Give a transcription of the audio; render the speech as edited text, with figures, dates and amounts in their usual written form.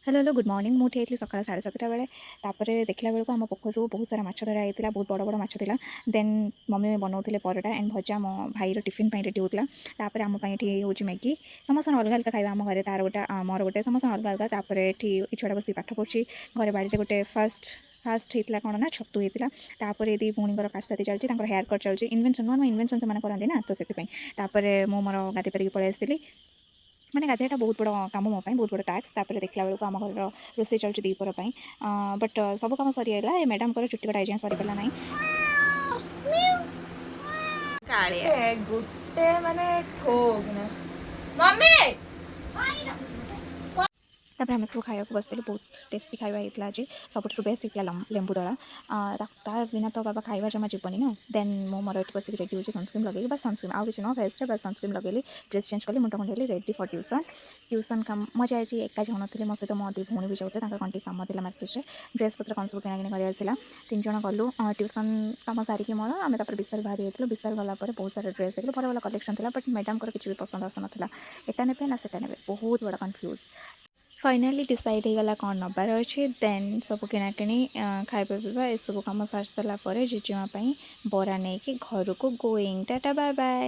Hello hello, good morning. ମୁଁ ଉଠି ଯାଇଥିଲି ସକାଳ 7:30 ବେଳେ। ତାପରେ ଦେଖିଲା ବେଳକୁ ଆମ ପୋଖରୀରୁ ବହୁତ ସାରା ମାଛ ଧରା ହେଇଥିଲା। ବହୁତ ବଡ଼ ବଡ଼ ମାଛ ଥିଲା। ଦେନ୍ ମମି ବନଉଥିଲେ ପରଟା ଆଣ୍ଡ ଭଜା। ମୋ ଭାଇର ଟିଫିନ୍ ପାଇଁ ରେଡ଼ି ହେଉଥିଲା। ତାପରେ ଆମ ପାଇଁ ଏଠି ହେଉଛି ମ୍ୟାଗି। ସମସ୍ତଙ୍କର ଅଲଗା ଅଲଗା ଖାଇବା ଆମ ଘରେ। ତାର ଗୋଟେ, ମୋର ଗୋଟେ, ସମସ୍ତଙ୍କର ଅଲଗା ଅଲଗା। ତାପରେ ଏଠି ଏ ଛୁଆଟା ବସିକି ପାଠ ପଢ଼ୁଛି। ଘରେ ବାଡ଼ିରେ ଗୋଟେ ଫାଷ୍ଟ ଫାଷ୍ଟ ହେଇଥିଲା କ'ଣ ନା ଛତୁ ହେଇଥିଲା। ତାପରେ ଦି ଭଉଣୀଙ୍କର କାରସାଦି ଚାଲିଛି, ତାଙ୍କର ହେୟାର କଟ୍ ଚାଲିଛି। ଇନଭେନସନ୍, ନୂଆ ନୂଆ ଇନଭେନସନ୍ ସେମାନେ କରନ୍ତି ନା, ତ ସେଥିପାଇଁ। ତାପରେ ମୁଁ ମୋର ଗାଧେଇ ପାରିକି ପଳେଇ ଆସିଥିଲି। ମାନେ ଗାଧେଇବାଟା ବହୁତ ବଡ଼ କାମ ମୋ ପାଇଁ, ବହୁତ ବଡ଼ ଟାସ୍କ। ତାପରେ ଦେଖିଲା ବେଳକୁ ଆମ ଘରର ରୋଷେଇ ଚାଲୁଛି ଦ୍ୱିପହର ପାଇଁ। ବଟ୍ ସବୁ କାମ ସରିଗଲା, ଏ ମ୍ୟାଡ଼ାମଙ୍କର ଚୁଟି କଟା ଏଯାଏଁ ସରିପାରିଲା ନାହିଁ। କାଳିଆ ଗୋଟେ ମାନେ ଠୋ କିନା ମମି। ତାପରେ ଆମେ ସବୁ ଖାଇବାକୁ ବସିଥିଲୁ। ବହୁତ ଟେଷ୍ଟି ଖାଇବା ହେଇଥିଲା ଆଜି। ସବୁଠାରୁ ବେଷ୍ଟ ହେଇଥିଲା ଲେମ୍ବୁ ଦଳା। ତା ବିନା ତ ବାବା ଖାଇବା ଜମା ଯିବନି ନା। ଦେନ୍ ମୁଁ ମୋର ଏଠି ବସିକି ରେଡ଼ି ହେଉଛି ସନସ୍କ୍ରିନ୍ ଲଗେଇକି। ବାସ୍, ସନସ୍କ୍ରିନ୍, ଆଉ କିଛି ନୁହଁ। ଫେସ୍ରେ ବାସ୍ ସନସ୍କ୍ରିନ୍ ଲଗେଇଲି, ଡ୍ରେସ୍ ଚେଞ୍ଜ କଲି, ମୁଣ୍ଡ କୁଣ୍ଡେଇଲି, ରେଡ଼ି ଫର୍ ଟ୍ୟୁସନ୍। ଟ୍ୟୁସନ୍ କାମ ମୁଁ ଯାଇଛି, ଏକା ଯାଉନଥିଲି, ମୋ ସହିତ ମୋ ଦୁଇ ଭଉଣୀ ବି ଯାଉଥିଲେ। ତାଙ୍କର କ'ଣ ଟିକେ କାମ ଥିଲା ମାର୍କେଟରେ, ଡ୍ରେସ୍ ପତ୍ର କ'ଣ ସବୁ କିଣାକିଣି କରିବାର ଥିଲା। ତିନି ଜଣ ଗଲୁ। ଟ୍ୟୁସନ୍ କାମ ସାରିକି ମୋର ଆମେ ତାପରେ ବିଶାଲ ବାହାରି ଯାଇଥିଲୁ। ବିଶାଲ ଗଲା ପରେ ବହୁତ ସାରା ଡ୍ରେସ୍ ଦେଖିଲୁ, ଭଲ ଭଲ କଲେକ୍ସନ୍ ଥିଲା। ବଟ୍ ମ୍ୟାଡ଼ାମଙ୍କର କିଛି ବି ପସନ୍ଦ ଆସୁନଥିଲା। ଏଟା ନେବେ ନା ସେଟା ନେବେ, ବହୁତ ବଡ଼ କନଫ୍ୟୁଜ୍। ଫାଇନାଲି ଡିସାଇଡ଼୍ ହେଇଗଲା କ'ଣ ନେବାର ଅଛି। ଦେନ୍ ସବୁ କିଣାକିଣି, ଖାଇବା ପିଇବା, ଏସବୁ କାମ ସାରି ସାରିଲା ପରେ ଜେଜେମା ପାଇଁ ବରା ନେଇକି ଘରକୁ ଗୋଇଂ। Tata, bye bye.